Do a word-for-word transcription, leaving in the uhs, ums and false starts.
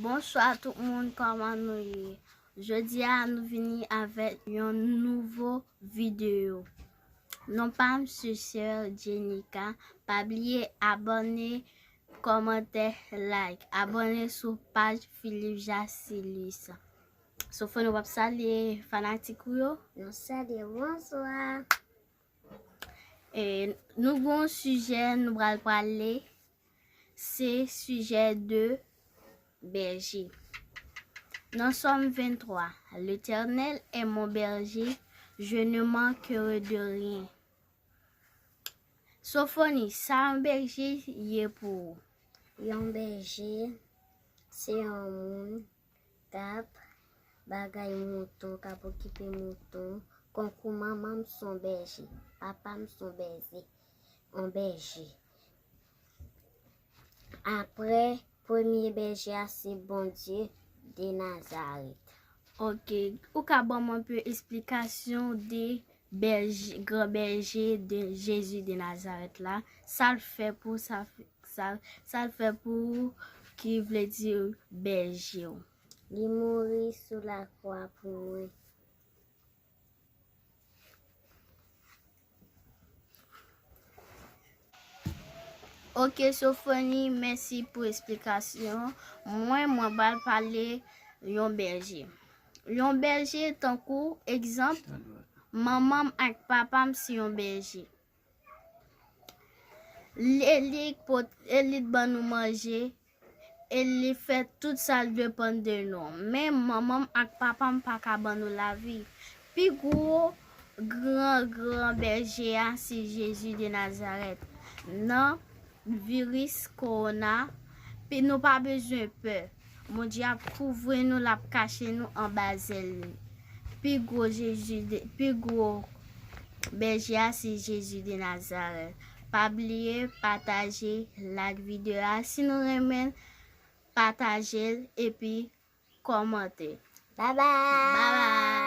Bonswa tout moun, kòman nou ye? Jodi a nou vini avèk yon nouvo videyo. Non pa m se sè Jenika. Pa bliye abòne, kòmante, like. Abòne sou paj Philippe Jacilis. Sofoni, w ap salye fanatik ou yo? Nou salye, bonswa. E, nou gon sijè nou pral pale, se sijè de bèje. Nan Sòm venntwa, L'Éternel est mon berger, je ne manquerai de rien. Sofoni, sa yon bèje ye pou ou? Yon bèje, se yon moun k ap bagay mouton, k ap okipe mouton. Konkou manman m se yon bèje, papa m se yon bèje, yon bèje. Apre, premye bèje a se Bondye de Nazarèt. Ok, ou ka ban m anpe esplikasyon de bèje, gran bèje de Jezi de Nazarèt la? Sa l fè pou, sa, sa, sa l fè pou ou ki vle di bèje w? Li mouri sou lakwa pou mwen. Ok, Sofoni, mèsi pou esplikasyon. Mwen, mwen pral pale yon bèje. Yon bèje tankou, egzanp, manman m ak papa m se yon bèje. Li, li pot-, e li t ban nou manje, e li fè tout sa l depann de nou. Men manman m ak papa m pa ka ban nou lavi. Pi gwo gran, gran bèje a se Jezi de Nazarèt. Nan viris kowona, pi nou pa bezwen pè. Bondye ap kouvri nou, l ap kache nou anba zèl li. Pi gwo Jezi de, pi gwo bèje a se Jezi de Nazarèt. Pa bliye pataje, like videyo a. Si nou renmen l, pataje l epi kòmante. Bye bye. Bye bye.